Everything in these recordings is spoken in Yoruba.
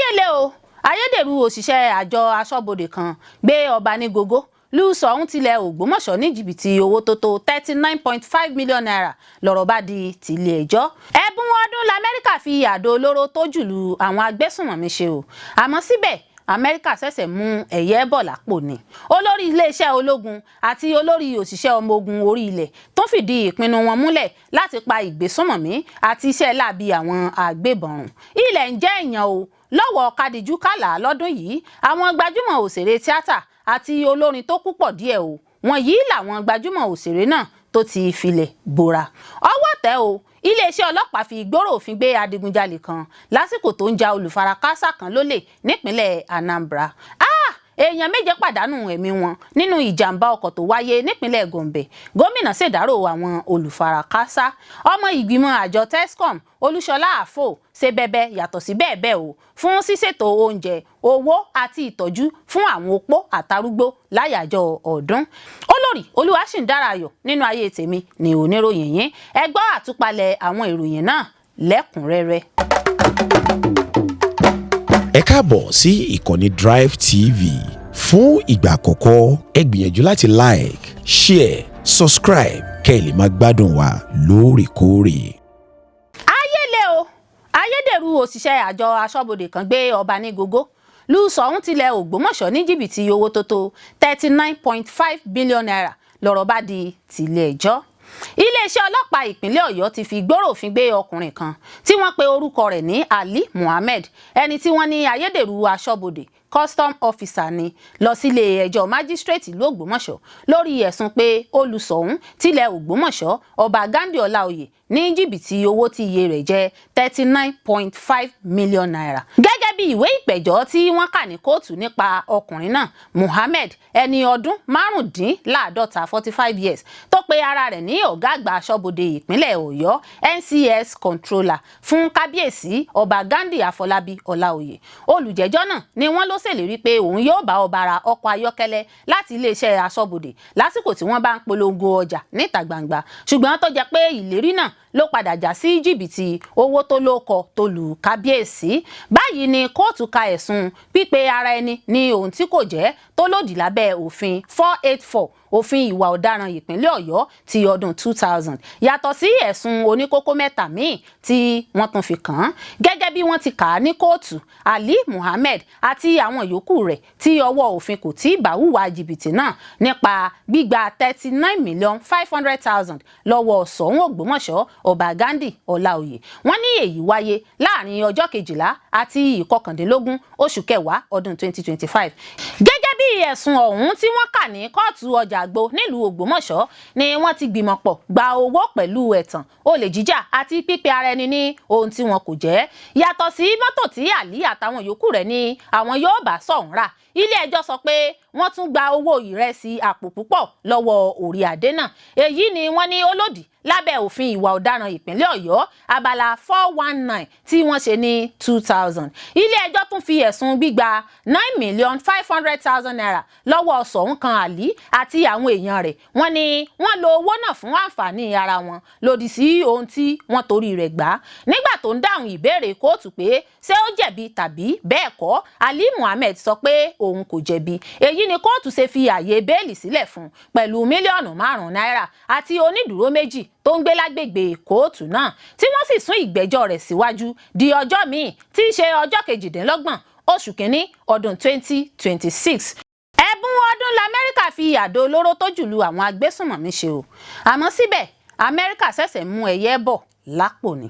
Ayélé o, ayédèrú òṣìṣẹ́ àjọ aṣọ́bodè kan gbé ọba ní gógó lu Ṣọ̀ún tilẹ̀ Ògbómọ̀ṣọ́ ní jìbìtì owó tó tó ₦39.5 million, lọ́rọ̀ bá di tìlé ẹjọ́. Ẹ̀bùn ọdún lamẹ́ríkà fi àdó olóró tó jùlù àwọn agbésùnmọ̀mí ṣe o, àmọ́ síbẹ̀ Amẹ́ríkà ṣẹ̀ṣẹ̀ mú ẹ̀yẹ bọ̀ lápò ni. Olórí iléeṣẹ́ ológun àti olórí òṣìṣẹ́ ọmọ ogun orí ilẹ̀ tó fìdí ìpinnu wọn múlẹ̀ láti pa ìgbésùnmọ̀mí àti iṣẹ́ láabi àwọn agbébọn run. Ilẹ̀ ń jẹ́ èèyàn o lọ́wọ́ kadìjú kàlà lọ́dún yìí. Àwọn gbajúmọ̀ òṣèré tíátà àti olórin tó kú pọ̀ díẹ̀ o. Wọ̀nyí làwọn gbajúmọ̀ òṣèré náà tó ti filẹ̀ bora. Ọwọ́ tẹ̀ o, iléeṣẹ́ ọlọ́pàá fi gbòòrò òfin gbé adigunjalè kan lásìkò tó ń ja olùfarakásá kan lólè nípínlẹ̀ Anambra. Ah! Èèyàn 7 pàdánù ẹ̀mí wọn nínú ìjàmbá ọkọ̀ tó wáyé nípínlẹ̀ Gombe. Gómìnà ṣèdárò àwọn olùfarakásá. Ọmọ ìgbìmọ̀ àjọ TESCOM Olúṣọlá Àfò ṣe bẹbẹ yàtọ̀ sí bẹ́ẹ̀ bẹ́ẹ̀ o fún ṣíṣètò oúnjẹ, owó àti ìtọ́jú fún àwọn opó àtarúgbó láyàjọ ọdún. Olórí Olúwaṣìndára Ayọ̀ nínú ayé tèmi ní oníròyìn yín. Ẹ gbọ́ àtúpalẹ̀ àwọn ìròyìn náà lẹ́kùnrẹ́rẹ́. Ẹ káàbọ̀ sí ìkànnì Drive TV. Fún ìgbà àkọ́kọ́, ẹ gbìyànjú láti like, share, subscribe kẹ́ ẹ lè máa gbádùn wa lóòrèkóòrè. Ayélé o, ayédèrú òṣìṣẹ́ àjọ aṣọ́bodè kan gbé ọba ní gógó lu Ṣọ̀ún tilẹ̀ Ògbómọ̀ṣọ́ ní jìbìtì owó tó tó ₦39.5 billion, lọ́rọ̀ bá di tìlé ẹjọ́. Iléeṣẹ́ ọlọ́pàá ìpínlẹ̀ Ọ̀yọ́ ti fi gbòòrò òfin gbé ọkùnrin kan tí wọ́n pe orúkọ rẹ̀ ní Ali Muhammed, ẹni tí wọ́n ní ayédèrú aṣọ́bodè, custom officer ni, lọ sílé ẹjọ́ májísírèètì ìlú Ògbómọ̀ṣọ́ lórí ẹ̀sùn pé olùsọ̀hún tilẹ̀ Ògbómọ̀ṣọ́, Ọba Ghandi Ọláoyè, ní jìbìtì owó tí iye rẹ̀ jẹ́ ₦39.5 million. Gẹ́gẹ́ bí ìwé ìpẹ̀jọ́ tí wọ́n kà ní kóòtù nípa ọkùnrin náà, Muhammed, ẹni ọdún 55, 45 years, tó pe ara rẹ̀ ní ọ̀gá àgbà aṣọ́bodè ìpínlẹ̀ Ọ̀yọ́, NCS controller fún Kábíyèsí Ọba Ghandi Àfọlábí Ọláoyè. Olùjẹ́jọ́ náà ni wọ́n ló ṣèlérí pé òun yóò bá ọba ra ọkọ̀ ayọ́kẹ́lẹ́ láti iléeṣẹ́ aṣọ́bodè lásìkò tí wọ́n bá ń polongo ọjà níta gbangba, ṣùgbọ́n tó jẹ́ pé ìlérí náà ló padà já sí jìbìtì owó tó lóko tó lù kábíyèsí. Báyìí ni kóòtù ka ẹ̀sùn pípe ara ẹni ní ohun tí kò jẹ́ tó lòdì lábẹ́ òfin 484 Òfin Ìwà Ọ̀daràn Ìpínlẹ̀ Ọ̀yọ́ ti ọdún 2000, yàtọ̀ sí ẹ̀sùn oníkókó mẹ́ta míì tí wọ́n tún fi kàn án. Gẹ́gẹ́ bí wọ́n ti kà á ní kóòtù, Ali Muhammed àti àwọn yòókù rẹ̀ tí ọwọ́ òfin kò tí ì bá hùwà jìbìtì náà nípa gbígba 39,500,000 lọ́wọ́ Ṣọ̀ún Ògbómọ̀ṣọ́, Ọba Ghandi Ọláoyè. Wọ́n ní èyí wáyé láàrin ọjọ́ 12 àti 19 oṣù kẹwàá ọdún 2025. Gẹ́gẹ́ bí ẹ̀sùn ọ̀hún tí wọ́n kà ní kóòtù Ọjàgbó nílùú Ògbómọ̀ṣọ́ ni wọ́n ti gbìmọ̀ pọ̀ gba owó pẹ̀lú ẹ̀tàn, olè jíjà àti pípe ara ẹni ní ohun tí wọn kò jẹ́, yàtọ̀ sí mọ́tò tí Àlí àtàwọn yòókù rẹ̀ ní àwọn yóò bá Ṣọ̀ún rà. Ilé ẹjọ́ sọ pé wọ́n tún gba owó ìrẹsì àpò púpọ̀ lọ́wọ́ orí adé náà. Èyí ni wọ́n ní ó lòdì lábẹ́ Òfin Ìwà Ọ̀daràn Ìpínlẹ̀ Ọ̀yọ́, abala 419 tí wọ́n ṣe ní 2000. Ilé ẹjọ́ tún fi ẹ̀sùn gbígba ₦9,500,000 lọ́wọ́ Ṣọ̀ún kan Àlí àti àwọn èèyàn rẹ̀. Wọ́n ní wọ́n lo owó náà fún àǹfààní ara wọn lòdì sí ohun tí wọ́n torí rẹ̀ gbà. Nígbà tó ń dáhùn ìbéèrè kóòtù pé ṣé ó jẹ̀bi tàbí bẹ́ẹ̀ kọ́, Ali Muhammed sọ pé òun kò jẹ̀bi. Èyí ni kóòtù ṣe fi àyè bẹ́ẹ̀lì sílẹ̀ fún pẹ̀lú mílíọ̀nù 5 náírà àti onídùúró méjì tó ń gbé lágbègbè kóòtù náà, tí wọ́n sì sún ìgbẹ́jọ́ rẹ̀ síwájú di ọjọ́ míì tí í ṣe ọjọ́ 28 oṣù kínní ọdún 2026. Ẹ̀bùn ọdún lamẹ́ríkà fi àdó olóró tó jùlù àwọn agbésùnmọ̀mí ṣe o, àmọ́ síbẹ̀ Amẹ́ríkà ṣẹ̀ṣẹ̀ mú ẹyẹ bọ̀ lápò ni.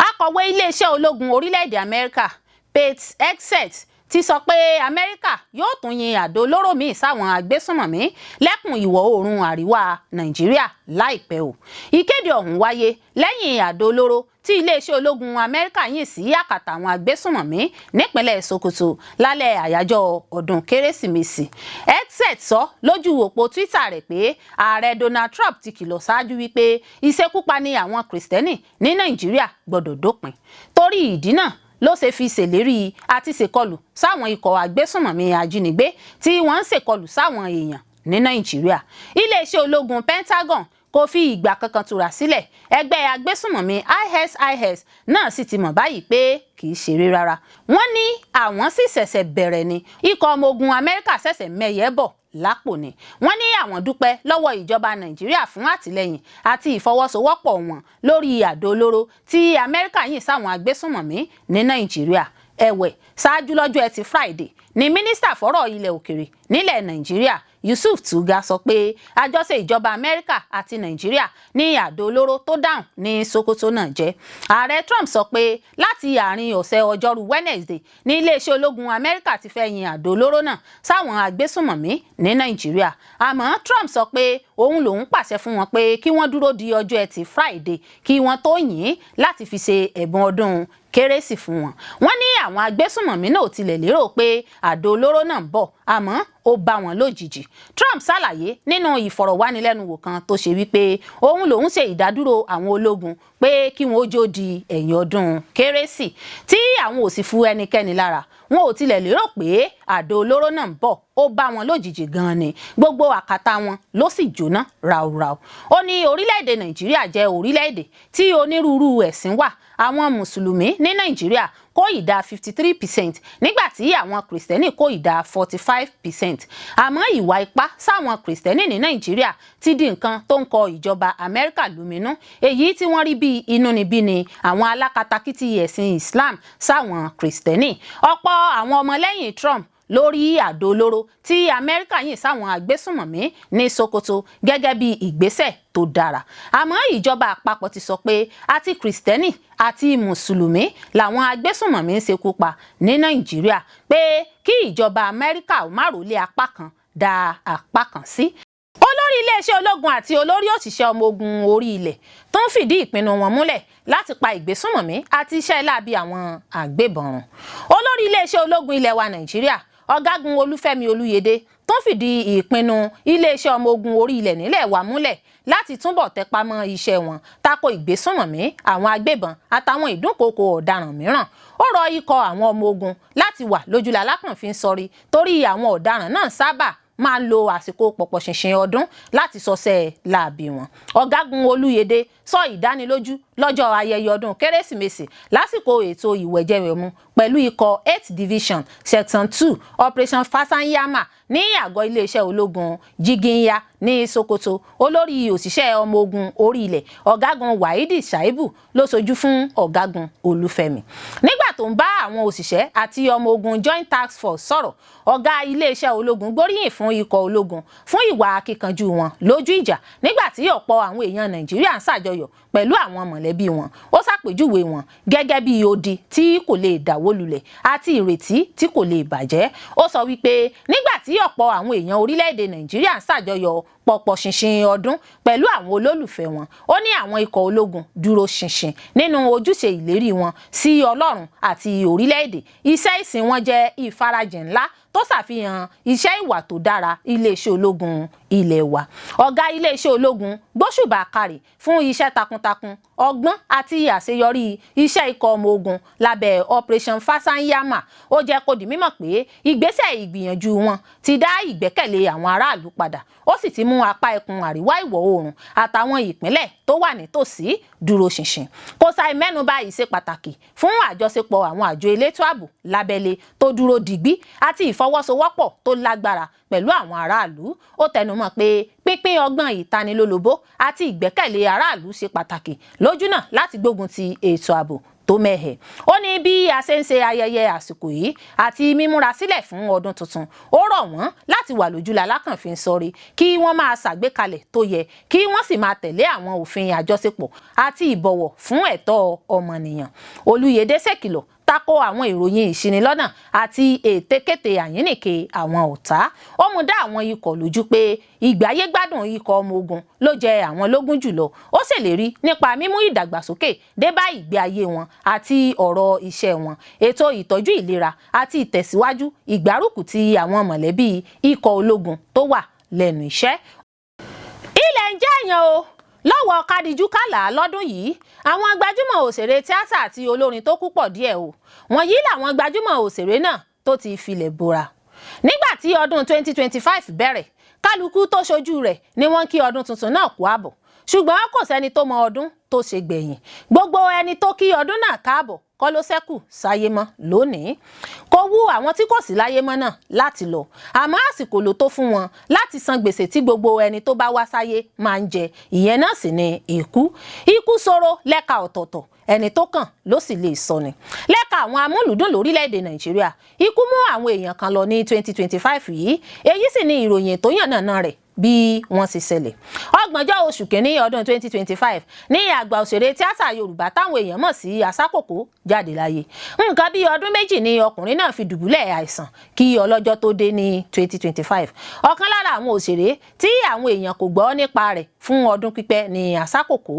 Akọ̀wé iléeṣẹ́ ológun orílẹ̀-èdè Amẹ́ríkà Pete Hegseth ti sọ pé Amẹ́ríkà yóò tún yin àdó olóró míì sáwọn agbésùnmọ̀mí lẹ́kùn ìwọ̀ oòrùn àríwá Nàìjíríà láìpẹ́ o. Ìkéde ọ̀hún wáyé lẹ́yìn àdó olóró tí iléeṣẹ́ ológun Amẹ́ríkà yìn sí àkàtà àwọn agbésùnmọ̀mí nípínlẹ̀ Sokoto lálẹ́ àyájọ́ ọdún Kérésìmesì. Hegseth sọ lójú òpó Twitter rẹ̀ pé Ààrẹ Donald Trump ti kìlọ̀ ṣáájú wípé ìṣekúpani àwọn Kìrìsìtẹ́nì ní Nàìjíríà gbọ́dọ̀ dópin, torí ìdí náà ló ṣe fi ṣèlérí àti ṣèkọlù sáwọn ikọ̀ agbésùnmọ̀mí ajínigbé tí wọ́n ń ṣèkọlù sáwọn èèyàn ní Nàìjíríà. Iléeṣẹ́ ológun Pentagon kò tí ì fi ọ̀rọ̀ síta lórí bí Amẹ́ríkà ṣe Kò fi ìgbà kankan tura sílẹ̀. Ẹgbẹ́ agbésùnmọ̀mí ISIS náà sì ti mọ̀ báyìí pé kì í ṣeré rárá. Wọ́n ní àwọn sì ṣẹ̀ṣẹ̀ bẹ̀rẹ̀ ni. Ikọ̀ ọmọ ogun Amẹ́ríkà ṣẹ̀ṣẹ̀ mẹ́yẹ bọ̀ lápò ni. Wọ́n ní àwọn dúpẹ́ lọ́wọ́ ìjọba Nàìjíríà fún àtìlẹ́yìn àti ìfọwọ́sowọ́pọ̀ wọn lórí àdó olóró tí Amẹ́ríkà yìn sáwọn agbésùnmọ̀mí ní Nàìjíríà. Ẹ̀wẹ̀, ṣáájú lọ́jọ́ Ẹtì Friday ní mínísítà fọ́rọ̀ ilẹ̀ òkèrè nílẹ̀ Nàìjíríà, Yusuf Tuggar, sọ pé àjọṣe ìjọba Amẹ́ríkà àti Nàìjíríà ní àdó olóró tó dáhùn ní Sokoto náà jẹ́. Ààrẹ Trump sọ pé láti àárín ọ̀sẹ̀ ọjọ́rú Wednesday ní iléeṣẹ́ ológun Amẹ́ríkà ti fẹ́ yin àdó olóró náà sáwọn agbésùnmọ̀mí ní Nàìjíríà. Àmọ́ Trump sọ pé òun lòun pàṣẹ fún wọn pé kí wọ́n dúró di ọjọ́ Ẹtì Friday kí wọ́n tó yìn ín láti fi ṣe ẹ̀bùn ọdún Kérésì fún wọn. Wọ́n ní àwọn agbésùnmọ̀mí náà ò tilẹ̀ lérò pé àdó olóró náà ń bọ̀, àmọ́ ó bá wọn lójijì. Trump ṣàlàyé nínú ìfọ̀rọ̀wánilẹ́nuwò kan tó ṣe wípé òun lòun ṣe ìdádúró àwọn ológun pé kí wọn ó jó di ẹ̀yìn ọdún Kérésì, tí àwọn ò sì fu ẹnikẹ́ni lára. Wọn ò tilẹ̀ lérò pé àdó olóró náà ń bọ̀, ó bá wọn lójijì gan-an ni. Gbogbo àkàtà wọn ló sì jóná ráúráú. Ó ní orílẹ̀-èdè Nàìjíríà jẹ́ orílẹ̀-èdè tí onírúurú ẹ̀sìn wà. Àwọn Mùsùlùmí ní Nàìjíríà kó ìdá 53%, nígbà tí àwọn Kìrìsìtẹ́nì kó ìdá 45%. Àmọ́ ìwà ipá sáwọn Kìrìsìtẹ́nì ní Nàìjíríà ti di nǹkan tó ń kọ ìjọba Amẹ́ríkà lóminú, èyí tí wọ́n rí bí inúnibíni àwọn alákatakítí ẹ̀sìn Islam sáwọn Kìrìsìtẹ́nì. Ọ̀pọ̀ àwọn ọmọlẹ́yìn Trump lórí àdó olóró tí Amẹ́ríkà yìn sáwọn agbésùnmọ̀mí ní Sokoto gẹ́gẹ́ bí ìgbésẹ̀ tó dára. Àmọ́ ìjọba àpapọ̀ ti sọ pé àti Kìrìsìtẹ́nì àti Mùsùlùmí làwọn agbésùnmọ̀mí ń ṣekú pa ní Nàìjíríà, pé kí ìjọba Amẹ́ríkà ó má rò lé apá kan dá apá kan sí. Olórí iléeṣẹ́ ológun àti olórí òṣìṣẹ́ ọmọ ogun orí ilẹ̀ tó ń fìdí ìpinnu wọn múlẹ̀ láti pa ìgbésùnmọ̀mí àti iṣẹ́ láabi àwọn agbébọn run. Olórí iléeṣẹ́ ológun ilẹ̀ wa Nàìjíríà, Ọ̀gágun Olúfẹ́mi Olúyẹdẹ, tó ń fìdí ìpinnu iléeṣẹ́ ọmọ ogun orí ilẹ̀ nílẹ̀ wa múlẹ̀ láti túbọ̀ tẹpá mọ́ iṣẹ́ wọn tako ìgbésùnmọ̀mí, àwọn agbébọn àtàwọn ìdúnkookò ọ̀daràn mìíràn. Ó rọ ikọ̀ àwọn ọmọ ogun láti wà lójúlá lákànfin sọrí, torí àwọn ọ̀daràn náà sábà máa ń lo àsìkò pọ̀pọ̀ ṣìnṣìn ọdún láti sọsẹ́ láabi wọn. Ọ̀gágun Olúyẹdẹ sọ ìdánilójú lọ́jọ́ ayẹyẹ ọdún Kérésìmesì lásìkò ètò ìwẹ̀jẹwẹ̀mu pẹ̀lú ikọ̀ 8 Division Section 2 Operation Fansanyama ní àgọ́ iléeṣẹ́ ológun Jiginya ní Sokoto. Olórí òṣìṣẹ́ ọmọ ogun orí ilẹ̀, Ọ̀gágun Waidi Shaibu, ló ṣojú fún Ọ̀gágun Olúfẹ́mi nígbà tó ń bá àwọn òṣìṣẹ́ àti ọmọ ogun Joint Task Force sọ̀rọ̀. Ọ̀gá iléeṣẹ́ ológun gbóríyìn fún ikọ̀ ológun fún ìwà akíkanjú wọn lójú ìjà nígbà tí ọ̀pọ̀ àwọn èèyàn Nàìjíríà ń ṣàjọyọ̀ pẹ̀lú àwọn mọ̀lẹ́bí wọn. Ó ṣàpèjúwe wọn gẹ́gẹ́ bí odi tí kò lè dàwó lulẹ̀ àti ìrètí tí kò lè bàjẹ́. Ó sọ wípé nígbà tí ọ̀pọ̀ àwọn èèyàn orílẹ̀-èdè Nàìjíríà ń ṣàjọyọ̀ pọ̀pọ̀ ṣìnṣìn ọdún pẹ̀lú àwọn olólùfẹ́ wọn, ó ní àwọn ikọ̀ ológun dúró ṣinṣin nínú ojúṣe ìlérí wọn sí Ọlọ́run àti orílẹ̀-èdè. Iṣẹ́ ìsìn wọn jẹ́ ìfarajìn ńlá tó ṣàfihàn iṣẹ́ ìwà tó dára iléeṣẹ́ ológun ilé wa. Ọ̀gá iléeṣẹ́ ológun gbóṣùbà kárì fún iṣẹ́ takuntakun, ọgbọ́n àti àṣeyọrí iṣẹ́ ikọ̀ ọmọ ogun lábẹ́ Operation Fansanyama. Ó jẹ́ kó di mímọ̀ pé ìgbésẹ̀ ìgbìyànjú wọn ti dá ìgbẹ́kẹ̀lé àwọn aráàlú padà, ó sì ti mú apá ẹkùn àríwá ìwọ̀ oòrùn àtàwọn ìpínlẹ̀ tó wà nítòsí dúró ṣinṣin. Kò ṣàì mẹ́nuba ìṣe pàtàkì fún àjọṣepọ̀ àwọn àjọ elétò ààbò lábẹ́lé tó dúró digbí àti ìfọwọ́sowọ́pọ̀ tó lágbára pẹ̀lú àwọn aráàlú. Ó tẹnumọ́ pé pínpín ọgbọ́n ìtanilólobó àti ìgbẹ́kẹ̀lé aráàlú ṣe pàtàkì lójúnà láti gbógun ti ètò ààbò tó mẹ́hẹ̀. Ó ní bí a ṣe ń ṣe ayẹyẹ àsìkò yìí àti mímúra sílẹ̀ fún ọdún tuntun, ó rọ̀ wọ́n láti wà lójúlá lákànfin sọrí, kí wọ́n máa ṣàgbékalẹ̀ tó yẹ, kí wọ́n sì máa tẹ̀lé àwọn òfin àjọṣepọ̀ àti ìbọ̀wọ̀ fún ẹ̀tọ́ ọmọnìyàn. Olúyẹdẹ ṣèkìlọ̀ tako àwọn ìròyìn ìṣinilọ́nà àti ètekéte àyínnìke àwọn ọ̀tá. Ó mú dá àwọn ikọ̀ lójú pé ìgbáyégbádùn ikọ̀ ọmọ ogun ló jẹ àwọn lógún jùlọ. Ó ṣèlérí nípa mímú ìdàgbàsókè dé bá ìgbé ayé wọn àti ọ̀rọ̀ iṣẹ́ wọn, ètò ìtọ́jú ìlera àti ìtẹ̀síwájú ìgbárùkù ti àwọn mọ̀lẹ́bí ikọ̀ ológun tó wà lẹ́nu iṣẹ́. Ilẹ̀ ń jẹ́ èèyàn o lọ́wọ́ kádìjú kálá lọ́dún yìí. Àwọn gbajúmọ̀ òṣèré tíátà àti olórin tó kú pọ̀ díẹ̀ o. Wọ̀nyí làwọn gbajúmọ̀ òṣèré náà tó ti filẹ̀ bora. Nígbà tí ọdún 2025 bẹ̀rẹ̀, kálukú tó ṣojú rẹ̀ ni wọ́n kí ọdún tuntun náà kú àbọ̀. Ṣùgbọ́n kò sẹ́ni tó mọ ọdún tó ṣe gbẹ̀yìn. Gbogbo ẹni tó kí ọdún náà káàbọ̀ kọ́ ló ṣẹ́kù sáyé mọ́ lónìí. Kò wú àwọn tí kò sí láyé mọ́ náà láti lọ, àmọ́ àsìkò ló tó fún wọn láti san gbèsè tí gbogbo ẹni tó bá wá sáyé máa ń jẹ. Ìyẹn náà sì ni ikú. Ikú ṣòro lẹ́ka ọ̀tọ̀ọ̀tọ̀, ẹni tó kàn ló sì lè sọ ni. Lẹ́ka àwọn amúlùdùn lórílẹ̀‐èdè Nàìjíríà, ikú mú àwọn èèyàn kan lọ ní 2025 yìí. Èyí sì ni ìròyìn tó yànnàná rẹ̀ bí wọ́n ṣe ṣẹlẹ̀. 30ọjọ́ oṣù kínní ọdún 2025 ní àgbà òṣèré tíátà Yorùbá táwọn èèyàn mọ̀ sí Àsákòkò jáde láyé. Nǹkan bíi ọdún 2 ni ọkùnrin náà fi dùbúlẹ̀ àìsàn kí ọlọ́jọ́ tó dé ní 2025. Ọ̀kan lára àwọn òṣèré tí àwọn èèyàn kò gbọ́ nípa rẹ̀ fún ọdún pípẹ́ ní Àsákòkò.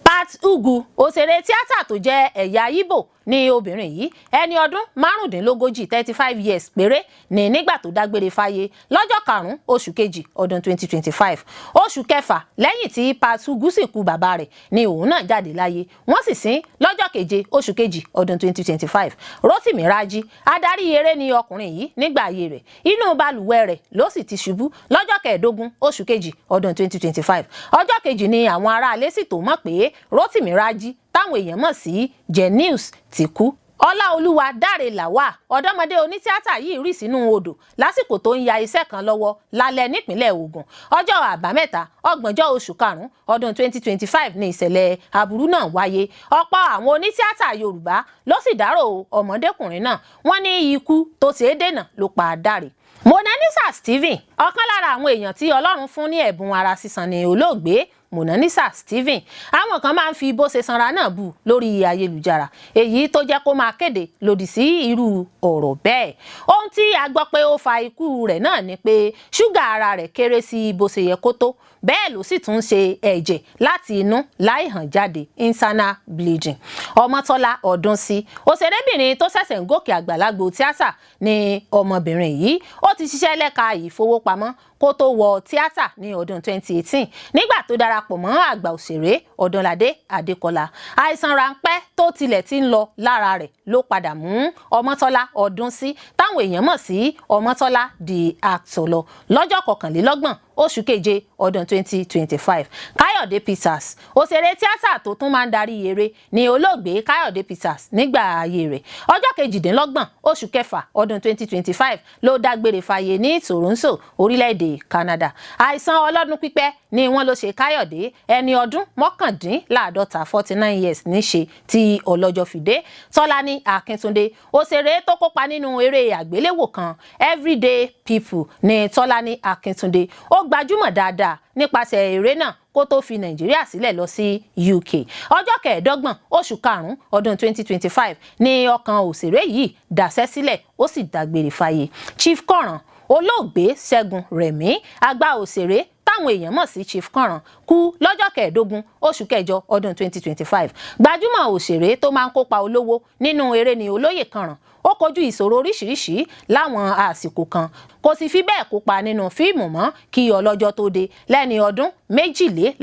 Pat Ugu, òṣèré tíátà tó jẹ́ ẹ̀yà Ìgbò ní obìnrin yìí. Ẹni ọdún 35, 35 years péré ní nígbà tó dágbére fáyé lọ́jọ́ 5 oṣù kejì ọdún 2025. Oṣù 6 lẹ́yìn tí Pat Ugu sì kú bàbá rẹ̀ ni òun náà jáde láyé. Wọ́n sì sin lọ́jọ́ 7 oṣù kejì ọdún 2025. Rotimi Raji, adarí eré ni ọkùnrin yìí nígbà ayé rẹ̀. Inú balùwẹ̀ rẹ̀ ló sì ti ṣubú lọ́jọ́ 15 oṣù kejì ọdún 2025. Ọjọ́ kejì ni àwọn aráalé sì tó mọ̀ pé Rotimi Raji táwọn èèyàn mọ̀ sí Genius ti kú. Ọláolúwa Dáre Làwà, ọ̀dọ́mọdé onítíátà yìí, rì sínú odò lásìkò tó ń ya iṣẹ́ kan lọ́wọ́ lálẹ́ nípínlẹ̀ Ògùn. Ọjọ́ Àbámẹ́ta, 30ọjọ́ oṣù karùn-ún ọdún 2025 ní ìṣẹ̀lẹ̀ aburú náà wáyé. Ọ̀pọ̀ àwọn onítíátà Yorùbá ló sì dárò ọmọdékùnrin náà. Wọ́n ní ikú tó ṣeé dènà ló pa Dáre. Monalisa Stephen, ọ̀kan lára àwọn èèyàn tí Ọlọ́run fún ní ẹ̀bùn ara sísan ni olóògbé Monalisa Stephen. Àwọn kan máa ń fi bó ṣe sanra náà bù lórí ayélujára, èyí tó jẹ́ kó máa kéde lòdì sí irú ọ̀rọ̀ bẹ́ẹ̀. Ohun tí a gbọ́ pé ó fa ikú rẹ̀ náà ni pé ṣúgà ara rẹ̀ kéré sí bó ṣe yẹ kó tó, bẹ́ẹ̀ ló sì tún ṣe ẹ̀jẹ̀ láti inú láì hàn jáde, internal bleeding. Ọmọtọ́lá Ọdúnsí, òṣèrébìnrin tó ṣẹ̀ṣẹ̀ ń gòkè àgbà lágbo tíátà ni ọmọbìnrin yìí. Ó ti ṣiṣẹ́ lẹ́ka ìfowópamọ́ kó tó wọ tíátà ní ọdún 2018, nígbà tó darapọ̀ mọ́ àgbà òṣèré Ọdúnládé Adékọlá. Àìsàn ráńpẹ́ tó tilẹ̀ ti ń lọ lára rẹ̀ ló padà mú Ọmọtọ́lá Ọdúnsí táwọn èèyàn mọ̀ sí Ọmọtọ́lá the Actor lọ lọ́jọ́ 21 oṣù keje ọdún 2025. Káyọ̀dé Peters, òṣèré tíátà tó tún máa ń darí eré ní olóògbé Káyọ̀dé Peters nígbà ayé rẹ̀. Ọjọ́ 28 oṣù kẹfà ọdún 2025 ló dágbére fáyé ní Toronto, orílẹ̀-èdè Canada. Àìsàn ọlọ́dún pípẹ́ ni wọ́n ló ṣe Káyọ̀dé. Ẹni ọdún 49, 49 years níṣe tí ọlọ́jọ́ fi dé. Tọ́lání Akíntúndé, òṣèré tó kópa nínú eré àgbéléwò kan Everyday People ní Tọ́lání Akíntúndé. Ó gbajúmọ̀ dáadáa nípasẹ̀ eré náà kó tó fi Nàìjíríà sílẹ̀ lọ sí UK. Ọjọ́ 25 oṣù karùn-ún ọdún 2025 ní ọkàn òṣèré yìí dáṣẹ́ sílẹ̀, ó sì dágbére fáyé. Chief Kọ̀ràn, olóògbé Ṣẹ́gun Rẹ̀mí, àgbà òṣèré táwọn èèyàn mọ̀ sí Chief Kànràn, kú lọ́jọ́ 15 oṣù kẹjọ ọdún 2025. Gbajúmọ̀ òṣèré tó máa ń kópa olówó nínú eré ni olóyè Kànràn. Ó kojú ìṣòro oríṣiríṣi láwọn àsìkò kan, kò sì fi bẹ́ẹ̀ kópa nínú fíìmù mọ́ kí ọlọ́jọ́ tó dé lẹ́ni ọdún 72,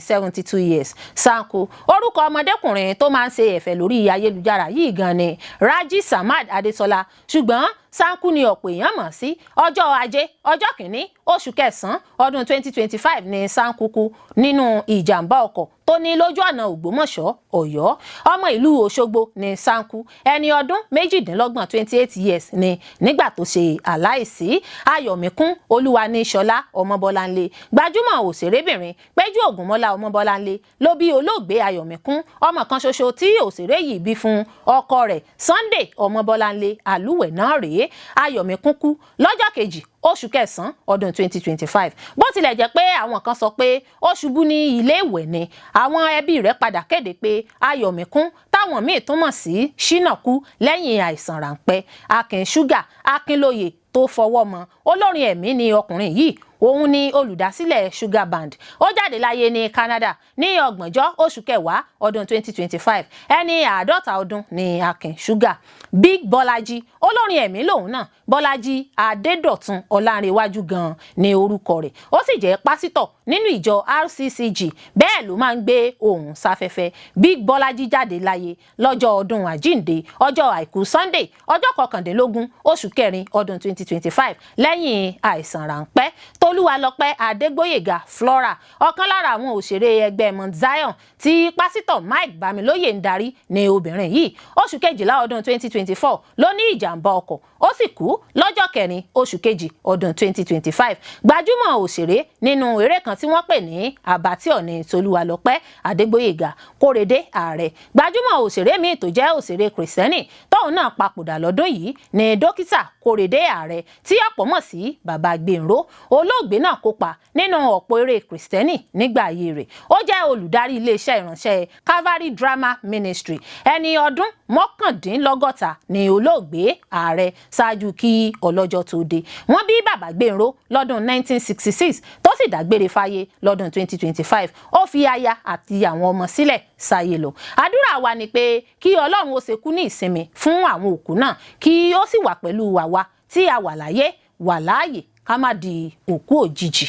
72 years. Sanko, orúkọ ọmọdékùnrin tó máa ń ṣe ẹ̀fẹ̀ lórí ayélujára yìí gan ni Raji Samad Adesola, ṣùgbọ́n Sanku ni ọ̀pọ̀ èèyàn mọ̀ sí. Ọjọ́ Ajé, ọjọ́ 1 oṣù kẹsàn-án ọdún 2025 ní Sanku kú nínú ìjàmbá ọkọ̀ tó ní lójú ọ̀nà Ògbómọ̀ṣọ́ Ọ̀yọ́. Ọmọ ìlú Òṣogbo ní Sanku. Ẹni ọdún 28, 28 years ni nígbà tó ṣe aláìsí. Ayọ̀míkún Olúwaníṣọlá Ọmọbọ́láńlé, gbajúmọ̀ òṣèrébìnrin Péjú Ògúnmọ́lá Ọmọbọ́láńlé ló bí olóògbé Ayọ̀míkún. Ọmọ kan ṣoṣo tí òṣèré yìí bí fún ọkọ rẹ̀ Sunday Ọmọbọ́láńlé Àlúwẹ̀ náà rèé. Ayọ̀míkún kú lọ́jọ́ 2 oṣù kẹsàn-án ọdún 2025. Bó tilẹ̀ jẹ́ pé àwọn kan sọ pé ó ṣubú ní ilé ìwẹ̀ ni, àwọn ẹbí rẹ̀ padà kéde pé Ayọ̀míkún táwọn míì tún mọ̀ sí Ṣínà kú lẹ́yìn àìsàn ráńpẹ́. Akin Ṣúgà Akínlóye tó fọwọ́ mọ́, olórin ẹ̀mí ni ọkùnrin yìí. Òun ni olùdásílẹ̀ Sugar Band. Ó jáde láyé ní Canada ní 30ọjọ́ oṣù kẹwàá ọdún 2025. Ẹni 50 ọdún ní Akin Sugar. Big Bọ́lájí, olórin ẹ̀mí lòun náà. Bọ́lájí Adédọ̀tun Ọlánrewájú gan-an ní orúkọ rẹ̀. Ó sì jẹ́ pásítọ̀ nínú ìjọ RCCG, bẹ́ẹ̀ ló máa ń gbé ohùn sáfẹ́fẹ́. Big Bọ́lájí jáde láyé lọ́jọ́ ọdún Àjíǹde, ọjọ́ Àìkú Sunday, ọjọ́ 19 oṣù kẹrin ọdún 2025, lẹ́yìn àìsàn ráńpẹ́ tó Tolúwalọpẹ́ Adégbóyèga Flora, ọ̀kan lára àwọn òṣèré ẹgbẹ́ Mount Zion tí pásítọ̀ Mike Bámilóyè ń darí ní obìnrin yìí. Oṣù kejìlá ọdún 2024 ló ní ìjàmbá ọkọ̀, ó sì kú lọ́jọ́ kẹrin oṣù kejì ọdún 2025. Gbajúmọ̀ òṣèré nínú eré kan tí wọ́n pè ní Abattoir ní Tolúwalọpẹ́ Adégbóyèga Kórèdé Ààrẹ. Gbajúmọ̀ òṣèré míì tó jẹ́ òṣèré Kìrìsìtẹ́nì tóun náà papòdà lọ́dún yìí ní dókítà Kórèdé Ààrẹ, tí ọ̀pọ̀ mọ̀ sí Bàbá Gbèǹró. Olóògbé náà kópa nínú ọ̀pọ̀ eré Kìrìsìtẹ́nì nígbà ayé rẹ̀. Ó jẹ́ olùdarí iléeṣẹ́ ìránṣẹ́ Calvary Drama Ministry. Ẹni ọdún 69 ní olóògbé Ààrẹ ṣáájú kí ọlọ́jọ́ tó dé. Wọ́n bí Bàbá Gbèǹró lọ́dún 1966, tó sì dágbére fáyé lọ́dún 2025. Ó fi aya àti àwọn ọmọ sílẹ̀ sáyé lọ. Àdúrà wa ni pé kí Ọlọ́run ó ṣekú ní ìsinmi fún àwọn òkú náà, kí ó sì wà pẹ̀lú àwa tí a wà láyé wà láàyè, ká má di òkú òjijì.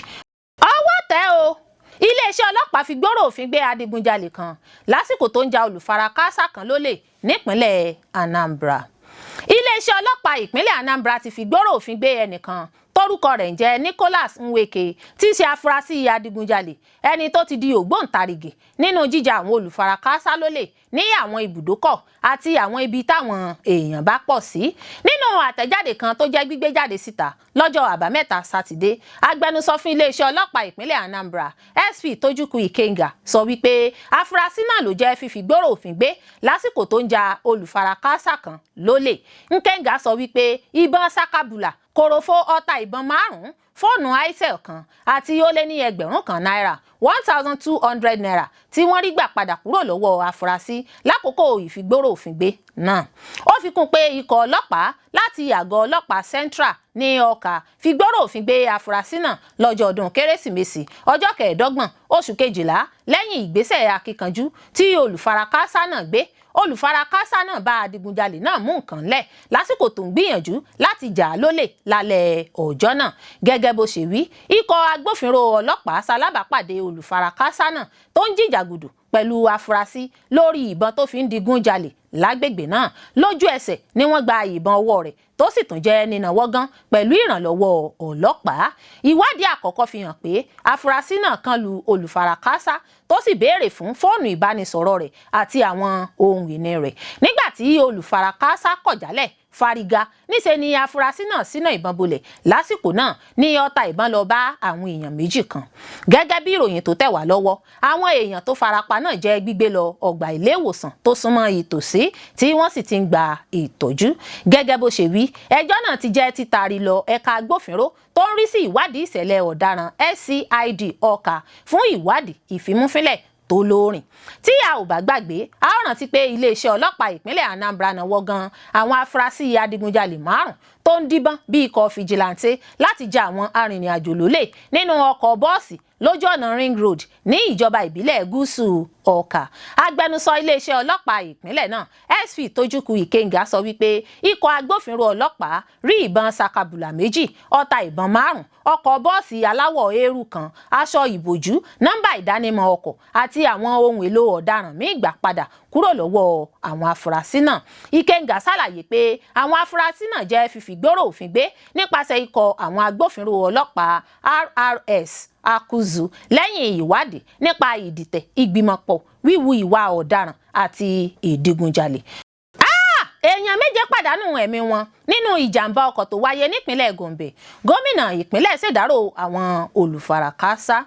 Ọwọ́ tẹ̀ o, iléeṣẹ́ ọlọ́pàá fi gbọ́rọ̀ òfin gbé adigunjalè kan lásìkò tó ń ja olùfarakásá kan lólè nípínlẹ̀ Anambra. Iléeṣẹ́ ọlọ́pàá ìpínlẹ̀ Anambra ti fi gbọ́rọ̀ òfin gbé ẹnìkan tórúkọ rẹ̀ ń jẹ́ Nicholas Nweke, tí í ṣe afurasí adigunjalè, ẹni tó ti di ògbóǹtarìgì nínú jíjà àwọn olùfarakásá lólè ní àwọn ibùdókọ̀ àti àwọn ibi táwọn èèyàn bá pọ̀ sí. Nínú àtẹ̀jáde kan tó jẹ́ gbígbé jáde síta lọ́jọ́ Àbámẹ́ta Sátidé, agbẹnusọ fún iléeṣẹ́ ọlọ́pàá ìpínlẹ̀ Anambra, SP Tojukwu Ikenga, sọ wípé afurasí náà ló jẹ́ fífi gbọ́rọ̀ òfin gbé lásìkò tó ń ja olùfarakásá kan lólè. Nkenga sọ wípé ìbọn sakabula, kòròfo ọta ìbọn márùn-ún, fóònù Itel kan àti ó lé ní 1,000 náírà, ₦1,200, tí wọ́n rí gbà padà kúrò lọ́wọ́ afurasí lákòókò ìfigbóró òfin gbé náà. Ó fi kún pé ikọ̀ ọlọ́pàá láti àgọ́ ọlọ́pàá Central ní Ọkà fi gbọ́rọ̀ òfin gbé afurasí náà lọ́jọ́ ọdún Kérésìmesì, ọjọ́ 25 oṣù kejìlá, lẹ́yìn ìgbésẹ̀ akíkanjú tí olùfarakásá náà gbé. Olùfarakásá náà bá adigunjalè náà mú nǹkan lẹ̀ lásìkò tó ń gbìyànjú láti jà á lólè lálẹ́ ọjọ́ náà. Gẹ́gẹ́ bó ṣe wí, ikọ̀ agbófinró ọlọ́pàá ṣalábàápàdé olùfarakásá náà tó ń jìjàgùdù pẹ̀lú afurasí lórí ìbọn tó fi ń digun jalè lágbègbè náà. Lójú ẹsẹ̀ ni wọ́n gba ìbọn ọwọ́ rẹ̀, tó sì tún jẹ́ nínàwọ́ gan pẹ̀lú ìrànlọ́wọ́ ọlọ́pàá. Ìwádìí àkọ́kọ́ fi hàn pé afurasí náà kan lu olùfarakásá, tó sì béèrè fún fóònù ìbánisọ̀rọ̀ rẹ̀ àti àwọn ohun ìní rẹ̀. Nígbà tí olùfarakásá kọ̀ jálẹ̀ fárígá, níṣe ni afurasí náà sínà ìbọn bolẹ̀. Lásìkò náà ní ọta ìbọn lọ bá àwọn èèyàn méjì kan. Gẹ́gẹ́ bí ìròyìn tó tẹ̀ wá lọ́wọ́, àwọn èèyàn tó farapa náà jẹ́ gbígbé lọ ọgbà ilé ìwòsàn tó súnmọ́ ìtòsí, tí wọ́n sì ti ń gba ìtọ́jú. Gẹ́gẹ́ bó ṣe wí, ẹjọ́ náà ti jẹ́ títari lọ ẹ̀ka agbófinró tó ń rí sí ìwádìí ìṣẹ̀lẹ̀ ọ̀daràn, SCID Ọkà, fún ìwádìí ìfimúfínlẹ̀ tó lóòrìn. Tí a ò bá gbàgbé, a ó rántí pé iléeṣẹ́ ọlọ́pàá ìpínlẹ̀ Anambra náwó gan àwọn afurasí adigunjalè márùn tó ń díbọ́n bí ikọ̀ fìjìláńtẹ́ láti ja àwọn arìnrìn-àjò lólè nínú ọkọ̀ bọ́ọ̀sì lójú ọ̀nà Ring Road ní ìjọba ìbílẹ̀ gúúsù Ọ̀kà. Agbẹnusọ iléeṣẹ́ ọlọ́pàá ìpínlẹ̀ náà, SP Tojukwu Ikenga, sọ wípé ikọ̀ agbófinró ọlọ́pàá rí ìbọn sakabula méjì, ọta ìbọn márùn, ọkọ̀ bọ́ọ̀sì aláwọ̀ eérú kan, aṣọ ìbòjú, nọ́mbà ìdánimọ̀ ọkọ̀ àti àwọn ohun èlò ọ̀daràn míì gbà padà kúrò lọ́wọ́ àwọn afurasí náà. Ikenga ṣàlàyé pé àwọn afurasí náà jẹ́ fífi gbọ́rọ̀ òfin gbé nípasẹ̀ ikọ̀ àwọn agbófinró ọlọ́pàá RRS Akuzu lẹ́yìn ìwádìí nípa ìdìtẹ̀ ìgbìmọ̀pọ̀, wíwu ìwà ọ̀daràn àti ìdígunjalè. Èèyàn méje pàdánù ẹ̀mí wọn nínú ìjàmbá ọkọ̀ tó wáyé nípínlẹ̀ Gombe. Gómìnà ìpínlẹ̀ ṣèdárò àwọn olùfarakásá.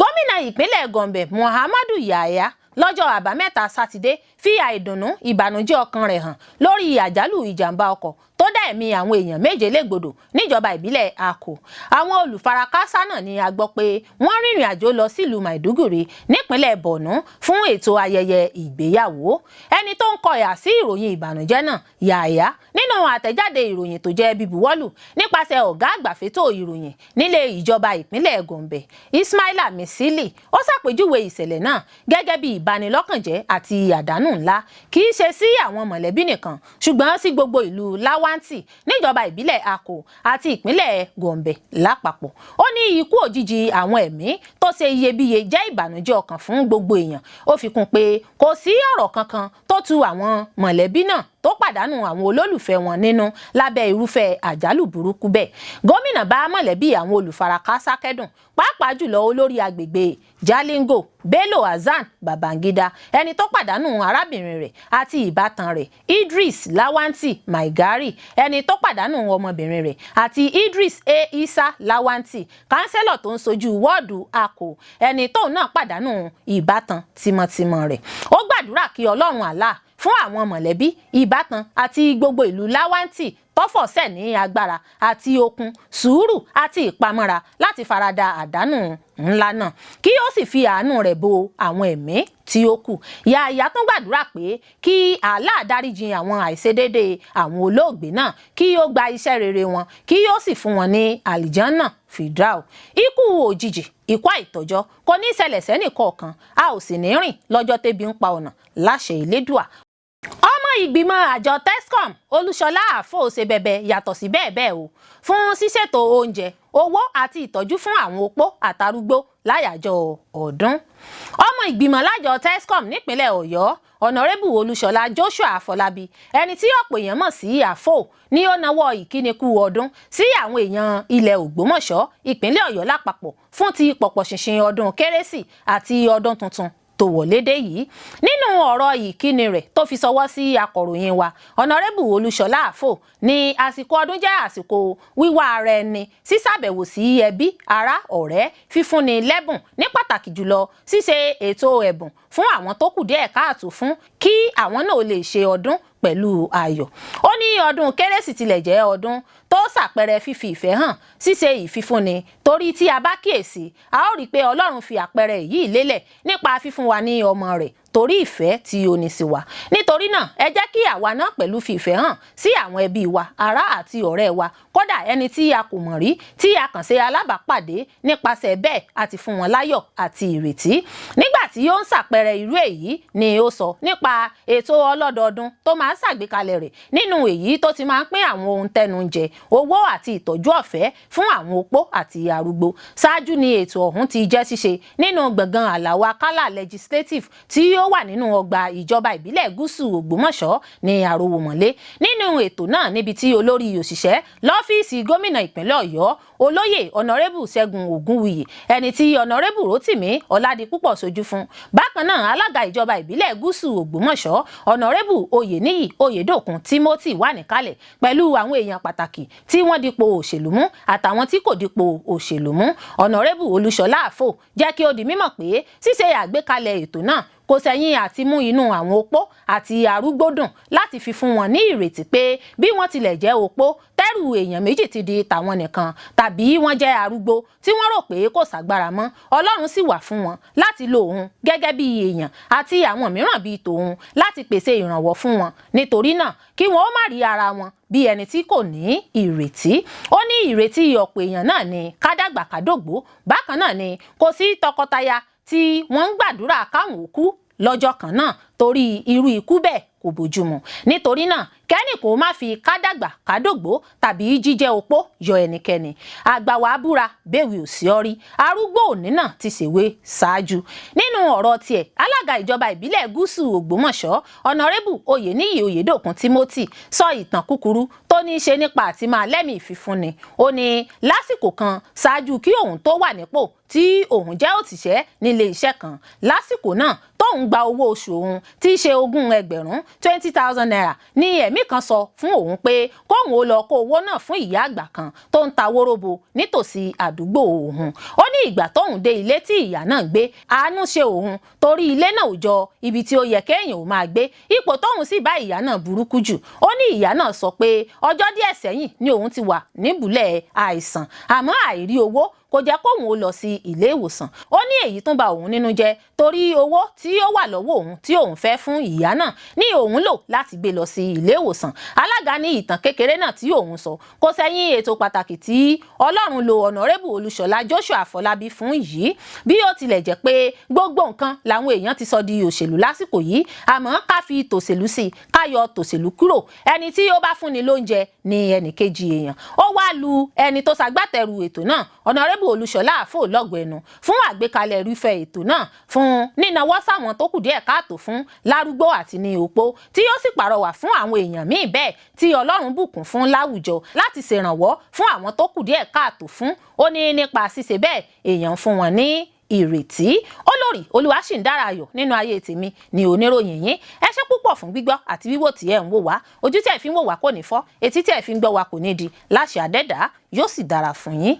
Gómìnà ìpínlẹ̀ Gombe, Muhammadu Yahaya, lọ́jọ́ Àbámẹ́ta Sátidé fi àìdùnnú ìbànújẹ́ ọkàn rẹ̀ hàn lórí àjálù ìjàmbá ọkọ̀ tó dá ẹ̀mí àwọn èèyàn méje légbodò níjọba ìbílẹ̀ Akko. Àwọn olùfarakásá náà ni a gbọ́ pé wọ́n rìnrìn àjò lọ sílùú Maiduguri nípínlẹ̀ Borno fún ètò ayẹyẹ ìgbéyàwó. Ẹni tó ń kọ ìhà sí ìròyìn ìbànújẹ́ náà, Yàyà, nínú àtẹ̀jáde ìròyìn tó jẹ́ bíbuwọ́lù nípasẹ̀ ọ̀gá àgbà fétò ìròyìn nílé ìjọba ìpínlẹ̀ Gombe, Ismaila Misili, ó ṣàpèjúwe ìṣẹ̀lẹ̀ náà gẹ́gẹ́ bí ìbanilọ́kànjẹ́ àti àdánù ńlá, kì í ṣe sí àwọn mọ̀lẹ́bí nìkan, ṣùgbọ́n sí gbogbo ìlú Láwántì níjọba ìbílẹ̀ Akko àti ìpínlẹ̀ Gombe lápapọ̀. Ó ní ikú òjijì àwọn ẹ̀mí tó ṣe iyebíye jẹ́ ìbànújẹ́ ọkàn fún gbogbo èèyàn. Ó fi kún pé kò sí ọ̀rọ̀ kankan tó tu àwọn mọ̀lẹ́bí náà. tó pàdánù àwọn olólùfẹ́ wọn nínú lábẹ́ irúfẹ́ àjálù burúkú bẹ́ẹ̀. Gómìnà bá mọ̀lẹ́bí àwọn olùfarakásá kẹ́dùn, pàápàá jùlọ olórí agbègbè Jalingo, Bello Hasan Babangida, ẹni tó pàdánù arábìnrin rẹ̀, àti ìbátan rẹ̀ Idris Lawanti Maigari, ẹni tó pàdánù ọmọbìnrin rẹ̀, àti Idris A Isa Lawanti, kánsẹ́lọ̀ tó ń sojú wọ́ọ̀dù Akko, ẹni tóun náà pàdánù ìbátan tímọ́tímọ́ rẹ̀. Ó gbàdúrà kí Ọlọ́run Allah fún àwọn mọ̀lẹ́bí, ìbátan àti gbogbo ìlú Láwántì tọ́fọ̀ sẹ̀ ní agbára àti okun, sùúrù àti ìpamọ́ra láti farada àdánù ńlá náà, kí ó sì fi àánú rẹ̀ bo àwọn ẹ̀mí tí ó kù. Yàyà tún gbàdúrà pé kí Allah dáríjì àwọn àìṣedéédé àwọn olóògbé náà, kí ó gba iṣẹ́ rere wọn, kí ó sì fún wọn ní àlìjánà fìdáù. Ikú òjijì, ikú àìtọ́jọ́ kò ní ṣẹlẹ̀ sẹ́nì kọ̀ọ̀kan, a ò sì ní rìn lọ́jọ́ tébi ń pa ọ̀nà, láṣẹ Elédùà. Ọmọ ìgbìmọ̀ àjọ TESCOM, Olúṣọlá Àfò, ṣe bẹbẹ yàtọ̀ sí bẹ́ẹ̀ bẹ́ẹ̀ o fún ṣíṣètò oúnjẹ, owó àti ìtọ́jú fún àwọn opó àtarúgbó láyàjọ ọdún. Ọmọ ìgbìmọ̀ lájọ TESCOM nípínlẹ̀ Ọ̀yọ́, Ọ̀nàrẹ́bù Olúṣọlá Joshua Àfọlábí, ẹni tí ọ̀pọ̀ èèyàn mọ̀ sí Àfò, ní ó nawọ́ ìkíni kú ọdún sí àwọn èèyàn ilẹ̀ Ògbómọ̀ṣọ́, ìpínlẹ̀ Ọ̀yọ́ lápapọ̀ fún ti pọ̀pọ̀ ṣìnṣìn ọdún Kérésì àti ọdún tuntun tó wọlé dé yìí. Nínú ọ̀rọ̀ ìkíni rẹ̀ tó fi ṣọwọ́ sí akọ̀ròyìn wa, Ọ̀nàrẹ́bù Olúṣọlá Àfò ní àsìkò ọdún jẹ́ àsìkò wíwá ara ẹni, sísàbẹ̀wò sí ẹbí, ará, ọ̀rẹ́, fífúnni lẹ́bùn, ní pàtàkì jùlọ ṣíṣe ètò ẹ̀bùn fún àwọn tó kù díẹ̀ káàtó fún, kí àwọn náà lè ṣe ọdún pẹ̀lú ayọ̀. Ó ní ọdún Kérésì tilẹ̀ jẹ́ ọdún tó ṣàpẹẹrẹ fífi ìfẹ́ hàn, ṣíṣe ìfifúnni, torí tí a bá kíyèsí, a ó rí i pé Ọlọ́run fi àpẹẹrẹ yìí lélẹ̀ nípa fífún wa ní ọmọ rẹ̀ torí ìfẹ́ tí ó ní sí wa. Nítorí náà, ẹ jẹ́ kí àwa náà pẹ̀lú fi ìfẹ́ hàn sí àwọn ẹbí wa, ará àti ọ̀rẹ́ wa, kódà ẹni tí a kò mọ̀ rí tí a kàn ṣe alábàápàdé. Nípasẹ̀ bẹ́ẹ̀, àti fún wọn láyọ̀ àti ìrètí. Nígbà tí ó ń ṣàpẹẹrẹ irú èyí ni ó sọ nípa ètò ọlọ́dọọdún tó máa ń ṣàgbékalẹ̀ rẹ̀, nínú èyí tó ti máa ń pín àwọn ohun tẹnu ń jẹ, owó àti ìtọ́jú ọ̀fẹ́ fún àwọn opó àti arúgbó. Ṣáájú ni ètò ọ̀hún ti jẹ́ ṣíṣe nínú gbọ̀ngàn Àlàó Akálà Legislative tí ó wà nínú ọgbà ìjọba ìbílẹ̀ Gúúsù Ògbómọ̀ṣọ́ ní Àròwọ̀mọ̀lé. Nínú ètò náà, níbi tí olórí òṣìṣẹ́ lọ́fíìsì gómìnà ìpínlẹ̀ Ọ̀yọ́, olóyè Ọ̀nàrẹ́bù Ṣẹ́gun Ògúnwùyí, ẹni tí Ọ̀nàrẹ́bù Rótìmí Ọ̀làdìpúpọ̀ ṣojú fún. Bákan náà, alága ìjọba ìbílẹ̀ Gúúsù Ògbómọ̀ṣọ́, Ọ̀nàrẹ́bù Oyèníyì Oyèdòkun Timothy, wà níkàlẹ̀ pẹ̀lú àwọn èèyàn pàtàkì tí wọ́n dipò òṣèlú mú àtàwọn tí kò dipò òṣèlú mú. Ọ̀nàrẹ́bù Olúṣọlá Àfò jẹ́ kí ó di mímọ̀ pé ṣíṣe àgbékalẹ̀ ètò náà kò sẹ́yìn àti mú inú àwọn opó àti arúgbó dùn, láti fi fún wọn ní ìrètí pé bí wọ́n tilẹ̀ jẹ́ opó tẹ́rù èèyàn méjì ti di tàwọn nìkan, tàbí wọ́n jẹ́ arúgbó tí wọ́n rò pé kò ságbára mọ́, Ọlọ́run sì wà fún wọn láti lo òun gẹ́gẹ́ bí èèyàn àti àwọn mìíràn bíi tòun láti pèsè ìrànwọ́ fún wọn. Nítorí náà, kí wọn ó má rí ara wọn bí ẹni tí kò ní ìrètí. Ó ní ìrètí ọ̀pọ̀ èèyàn náà ni kádàgbà kádògbó. Bákan náà ni kò sí tọkọtaya tí wọ́n ń gbàdúrà káwọn ò kú lọ́jọ́ kan náà, torí irú ikú bẹ́ẹ̀ kò bójúmu. Nítorí náà, kẹ́nì kò má fi kádàgbà kádògbó tàbí jíjẹ́ opó yọ ẹnikẹ́ni. Àgbà wàá búra bẹ́ẹ̀wì ò sí ọrí, arúgbó òní náà ti ṣèwé ṣáájú. Nínú ọ̀rọ̀ tiẹ̀, alága ìjọba ìbílẹ̀ Gúúsù Ògbómọ̀ṣọ́, Ọ̀nàrẹ́bù Oyèníyì Oyèdòkun Timothy, sọ ìtàn kúkúrú tó ní í ṣe nípa àti máa lẹ́mìí ìfifúnni. Ó ní lásìkò kan ṣáájú kí òun tó wà nípò tí òun jẹ́ òṣìṣẹ́ nílé iṣẹ́ kan, lásìkò náà tóun gba owó oṣù òun tí í ṣe 20,000, ₦20,000, ní ẹ̀mí kan sọ fún òun pé kóun ó lọ kó owó náà fún ìyá àgbà kan tó ń ta wóróbo nítòsí àdúgbò òun. Ó ní ìgbà tóun dé ilé tí ìyá náà gbé, àánú ṣe òun, torí ilé náà ò jọ ibi tí ó yẹ kéèyàn ò máa gbé. Ipò tóun sì bá ìyá náà burúkú jù. Ó ní ìyá náà sọ pé ọjọ́ díẹ̀ sẹ́yìn ni òun ti wà níbùlẹ̀ àìsàn, àmọ́ àìrí owó kò jẹ́ kóun ó lọ sí ilé ìwòsàn. Ó ní èyí tún ba òun nínú jẹ́, torí owó tí ó wà lọ́wọ́ òun tí òun fẹ́ fún ìyá náà ní òun lò láti gbé lọ sí ilé ìwòsàn. Alága ní ìtàn kékeré náà tí òun sọ kò sẹ́yìn ètò pàtàkì tí Ọlọ́run lo Ọ̀nàrẹ́bù Olúṣọlá Joshua Àfọlábí fún yìí. Bí ó tilẹ̀ jẹ́ pé gbogbo nǹkan làwọn èèyàn ti sọ di òṣèlú lásìkò yìí, àmọ́ ká fi tòṣèlú sí, ká yọ tòṣèlú kúrò, ẹni tí ó bá fúnni lóúnjẹ ní ẹnìkejì èèyàn. Ó wá lu ẹni tó ṣagbátẹrù ètò náà, Ọ̀nàrẹ́bù Ọ̀nàrẹ́bù Olúṣọlá Àfọlọ́gọ̀ ẹnu fún àgbékalẹ̀ irúfẹ́ ètò náà, fún nínáwó sáwọn tó kù díẹ̀ káàtó fún, lárúgbó àti ní opó, tí yóò sì pàrọwà fún àwọn èèyàn míì bẹ́ẹ̀ tí Ọlọ́run bùkún fún láwùjọ láti ṣèrànwọ́ fún àwọn tó kù díẹ̀ káàtó fún. Ó ní nípa ṣíṣe bẹ́ẹ̀, èèyàn fún wọn ní ìrètí. Olórí Olúwaṣìndára Ayọ̀ nínú ayé tèmi ní oníròyìn yín. Ẹ ṣé púpọ̀ fún gbígbọ́ àti wíwò tí ẹ ń wò wá. Ojú tí ẹ fi ń wò wá kò ní fọ́, etí tí ẹ fi ń gbọ́ wá kò ní di. Láṣẹ Àdẹ́dàá, yóò sì dára fún yín.